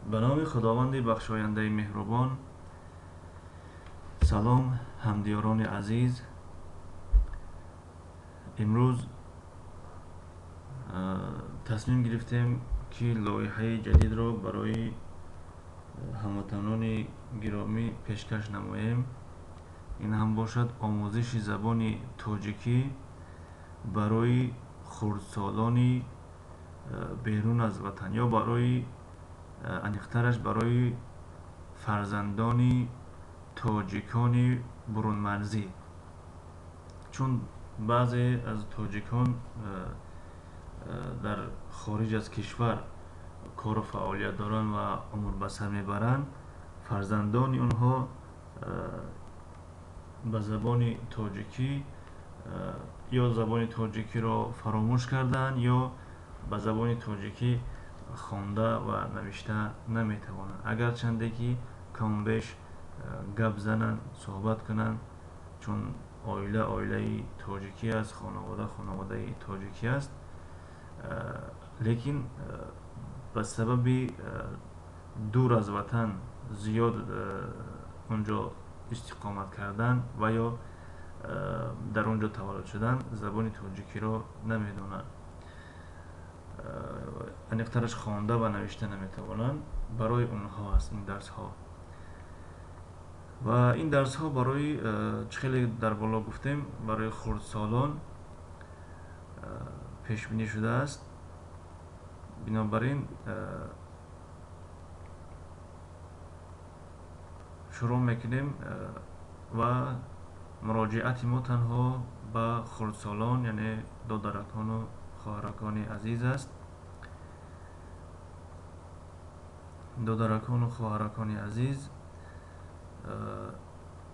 Ба номи Худованди бахшояндаи меҳрубон. Салом, ҳамдиёрони азиз. Имрӯз тасмим гирифтем, ки лоиҳаи ҷадидро барои ҳамватанони гиромӣ пешкаш намоем. Ин ҳам бошад омӯзиши забони тоҷикӣ барои хурдсолони берун аз ватан ё барои аниқтараш барои фарзандони тоҷикони бурунмарзӣ, чун баъзе аз тоҷикон дар хориҷ аз кишвар кору фаъолият доранд ва умр ба сар мебаранд. Фарзандони онҳо ба забони тоҷикӣ ё забони тоҷикиро фаромӯш карданд, ё ба забони тоҷикӣ хонда ва навишта наметавонанд, агарчанде ки камбеш гап зананд, суҳбат кунанд, чун оила оилаи тоҷикӣ аст, хонавода хонаводаи тоҷикӣ аст, лекин ба сабаби дур аз ватан зиёд онҷо истиқомат кардан ва ё дар он ҷо таваллуд шудан забони тоҷикиро намедонанд, аниқтараш хонда ва навишта наметавонанд. Барои онҳо аст ин дарсҳо. Ва ин дарсҳо барои чӣ хеле дар боло гуфтем, барои хурдсолон пешбинӣ шудааст. Бинобар ин шурӯъ мекунем ва муроҷиати мо танҳо ба хурдсолон, яъне додаракону хоҳаракони азиз аст. Додаракону хоҳаракони азиз,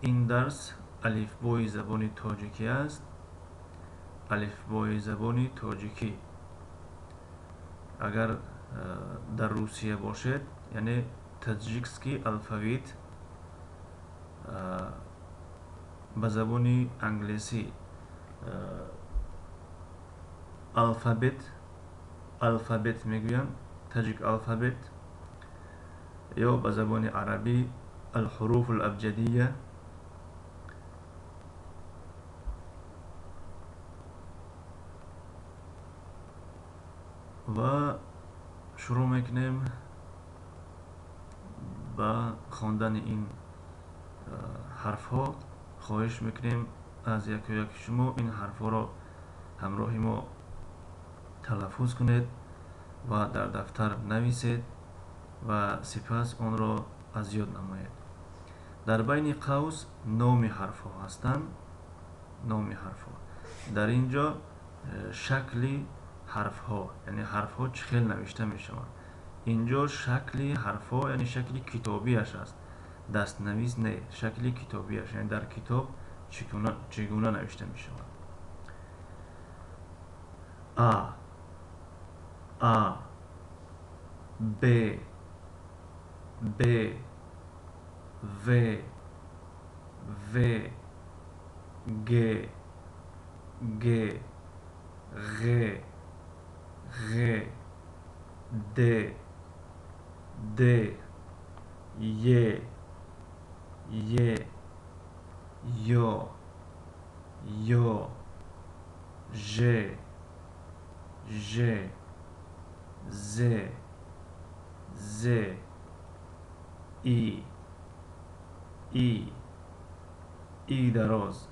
ин дарс алифбои забони тоҷикӣ аст. Алифбои забони тоҷикӣ. Агар дар Русия бошед, яъне таджикский алфавит, ба забони англисӣ alphabet, alphabet мегӯянд, Tajik alphabet, ё ба забони арабӣ алҳуруф алабҷадия. Ва шурӯъ мекунем ба хондани ин ҳарфҳо. Хоҳиш мекунем аз яку яки шумо ин ҳарфҳоро ҳамроҳи мо талаффуз кунед ва дар дафтар нависед ва сипас онро аз ёд намоед. Дар байни қавс номи ҳарфҳо ҳастанд. Номи ҳарфҳо. Дар ин ҷо шакли ҳарфҳо, яъне ҳарфҳо чӣ хел навишта мешаванд. Ин ҷо шакли ҳарфҳо, яъне шакли китобиаш аст. Дастнавис не, шакли китобиаш, яъне дар китоб чӣ гуна навишта мешавад. А, А, Б, Б, В, В, Г, Г, Ғ, Ғ, Д, Д, Е, Е, Ё, Ё, Ж, Ж, З, З, И, И, И дароз,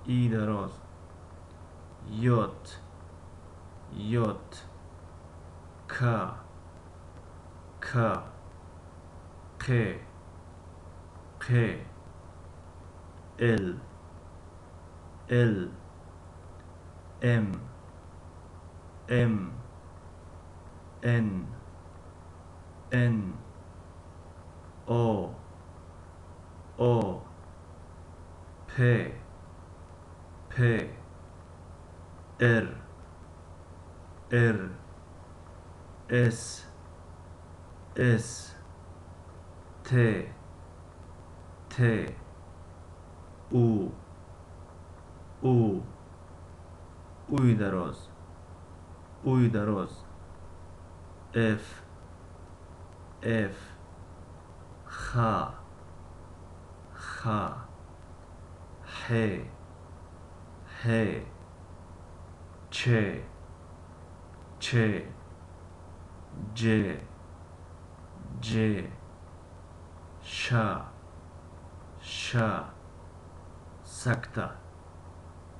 И дароз, Ёт, Ёт, К, К, Қ, Қ, Л, Л, М, М, Н, Н, О, О, П, П, Р, Р, С, С, Т, Т, У, У, Уи дароз, Уи дароз, Ф, Ф, Х, Х, Ҳ, Ҳ, Ч, Ч, Ҷ, Ҷ, Ш, Ш, сакта,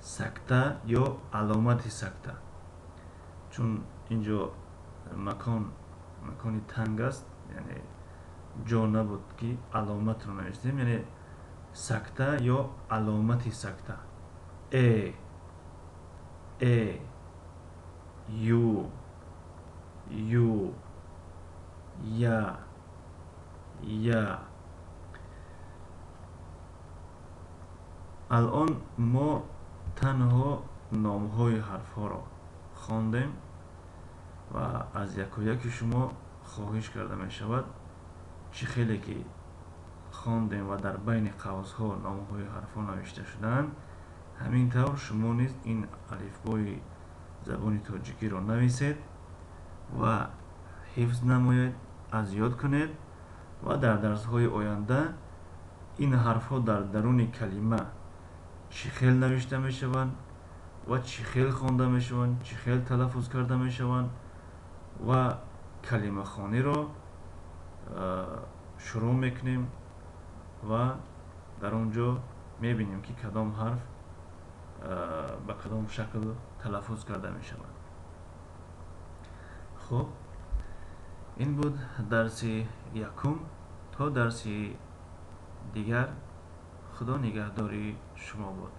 сакта ё аломати сакта. Чун инҷо макони танг аст, яъне ҷо набуд, ки аломатро навиштем, яъне сакта ё аломати сакта. Э, Э, Ю, Ю, Я, Я. Алон мо танҳо номҳои ҳарфҳоро хондем ва аз якояки шумо хоҳиш карда мешавад, чӣ хеле ки хондем ва дар байни қавсҳо номҳои ҳарфҳо навишта шудаанд, ҳамин тавр шумо низ ин алифбои забони тоҷикиро нависед ва ҳифз намоед, аз ёд кунед ва дар дарсҳои оянда ин ҳарфҳо дар даруни калима чӣ хел навишта мешаванд ва чӣ хел хонда мешаванд, чӣ хел талаффуз карда мешаванд ва калимахониро шурӯъ мекунем ва дар он ҷо мебинем, ки кадом ҳарф ба кадом шакл талаффуз карда мешавад. Хуб, ин буд дарси якум. То дарси дигар Худо нигаҳдори шумо бод.